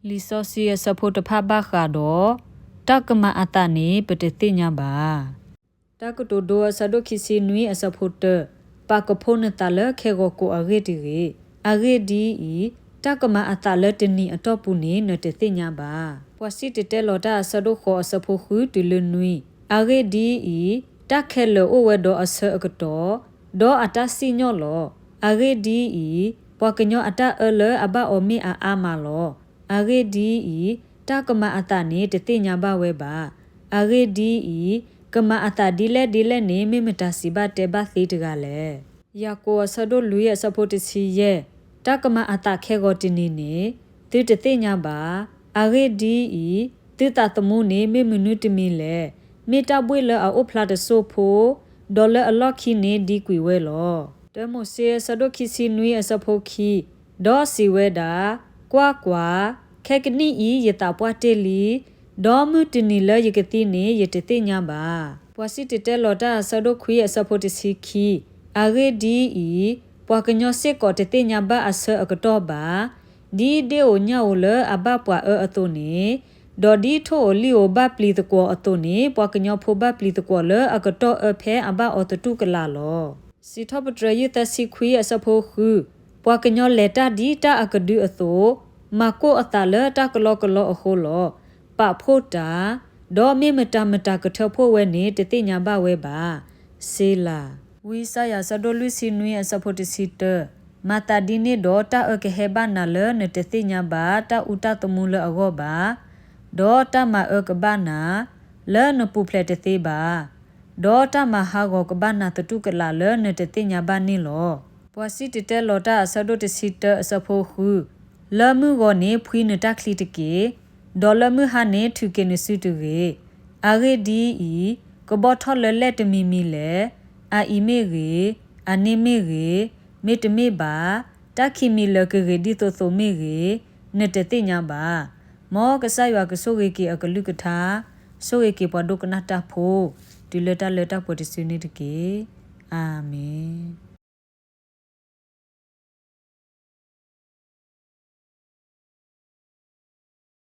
လံာ်စီဆှံအဆၢဖိတဖၣ်ဘၣ်ဃးဒီး တၢ်ကမၤအသးန့ၣ် ပတသ့ၣ်ညါဘၣ်. တၢ်ကတိၤဒိအဆၢဒိၣ်ခံဆံနွံအဆၢဖိတၢ, ပာ်ကဖိနသးလၢခဲဂီၤကိးအဂ့ၢ်တဂ့ၤ. အဂ့ၢ်ဒ်အံၤ, တၢ်ကမၤအသးလၢတနံၤအတီၢ်ပူၤန့ၣ် နတသ့ၣ်ညါဘၣ်. ပှၤစံၣ်တဲၤတဲလီၤတၢ်အဆၢဒိၣ်ဃိးအဆၢဖိဃုတုၤလၢနွံ, အဂ့ၢ်ဒ်အံၤ, တၢ်ခဲလၢာ်အိၣ်ဝဲဒီးအဆၢအကတီၢ်, ဒီးအတၢ်စံၣ်ညီၣ်လီၤ. အဂ့ၢ်ဒ်အံၤ, ပှၤကညီအတၢ်အၢလၢအဘၣ်အီၤမ့ၢ်အအါမးလီၤ. အဂ့ၢ်ဒ်အံၤ, တၢ်ကမၤအသးန့ၣ် တသ့ၣ်ညါဘၣ်ဝဲဘၣ်. အဂ့ၢ်ဒ်အံၤ, ကမၤအသးဒ်လဲၣ်ဒ်လဲၣ်န့ၣ် မ့ၢ်မတၤစံးဘၣ်တဲဘၣ်သ့တဂၤလဲၣ်. ယၤကိာ်အဆၢဒိၣ်လွံၢ်အဆၢဖိတဆံယဲၢ်, တၢ်ကမၤအသးခဲဂီၤတနံၤန့ၣ် သုတသ့ၣ်ညါဘၣ်. အဂ့ၢ်ဒ်အံၤ, သုသးသမူန့ၣ် မ့ၢ်မနုၤတမံၤလဲၣ်. မ့ၢ်တၢ်ဘှ့ၣ်လၢအအိၣ်ဖျါတစိၢ်ဖိ, ဒီးလၢအလီၢ်ခံန့ၣ်ဒံကွံာ်ဝဲလီၤ. တၢမိၤၡ့အဆၢဒိၣ်ခံဆံနွံအဆၢဖိခံ, ဒီးစံးဝဲဒၣ်, ကွၢ်ကွၢ်, ခဲကနံၣ်အံၤယသးပှၢ်တ့ၢ်လံ, ဒီးမုၢ်တနံၤလၢယကသံန့ၣ် ယတသ့ၣ်ညါဘၣ်. ပှၤစံၣ်တဲၤတဲလီၤတၢ်အဆၢဒိၣ်ခွံအဆၢဖိတဆံခံ, အဂ့ၢ်ဒ်အံၤ, ပှၤကညီစ့ၢ်ကီးတသ့ၣ်ညါဘၣ်အဆၢအကတီၢ်ဘၣ်. ဒ်ဒ့ၣ်ဧိၤညၣ်ဧိၤလၢအဘၣ်ပှၤအၢအသိးန့ၣ်, ဒီးဒ်ထိၣ်ဧိၤလံၣ်ဧိၤဘၣ်ပျံၤသကွီၤအသိးန့ၣ် ပှၤကညီဖိဘၣ်ပျံၤသကွီၤလၢအကတီၢ်အၢဖဲအဘၣ်အီၤသတူၢ်ကလာ်လီၤ. စံးထီၣ်ပတြၢၤယုၢ်သၢဆံခွံအဆၢဖိဃု, ပှၤကညီလဲၤတၢ်ဒ်တၢ်အကဒုအသိး, မၤကိၢ်အသးလၢတၢ်ကလီကလီအဃိလီၤ. ပာ်ဖှိၣ်တၢ်, ဒီးမ့ၢ်မတၤမတၤကထၢဖှိၣ်ဝဲန့ၣ် တသ့ၣ်ညါဘၣ်ဝဲဘၣ်. စ့လၤ. ဝံယၡါယၤအဆၢဒိၣ်လွံၢ်ဆံနွံအဆၢဖိတဆံတၢ, မၤသးဒ်န့ၣ်ဒီးတၢ်အၢကဟဲဘၣ်နၤလၢနတသ့ၣ်ညါဘၣ်တၢ်အူတၢ်သမူလၢအဂီၢ်ဘၣ်, ဒီးတၢ်မၤအၢကဘၣ်နၤ, လၢနပူၤဖျဲးတသ့ဘၣ်. ဒီးတၢ်မၤဟးဂီၤကဘၣ်နၤသတူၢ်ကလာ်လၢနတသ့ၣ်ညါဘၣ်န့ၣ်လီၤ. ပှၤစံၣ်တဲၤတဲလီၤတၢ်အဆၢဒိၣ်တဆံတၢအဆၢဖိဃု, လၢမုၢ်ဂီၤန့ၣ် ဖှံနတၢ်ချံတက့ၢ်, ဒီးလၢမုၢ်ဟါန့ၣ် ထုးက့ၤနစုတဂ့ၤ. အဂ့ၢ်ဒ်အံၤ, ကဘီထီၣ်လၢလဲၣ်တမံၤမံၤလဲၣ်, အအံၤမ့ၢ်ဂ့ၤ, အန့ၣ်မ့ၢ်ဂ့ၤ, မ့တမ့ၢ်ဘၣ်, တၢ်ခံးမံၤလၢာ်ကဂ့ၤဒ်သိးသိးမ့ၢ်ဂ့ၤ, နတသ့ၣ်ညါဘၣ်. မ်ကစၢ်ယွၤကဆိၣ်ဂ့ၤက့ၤအကလုၢ်ကထါ, ဆိၣ်ဂ့ၤက့ၤပှၤဒိကနၣ်တၢ်ဖိ, တုၤလၢတၢ်လၢတၢ်ပှဲၤတစုန့ၣ်တက့ၢ်. အၤမ့ၣ်.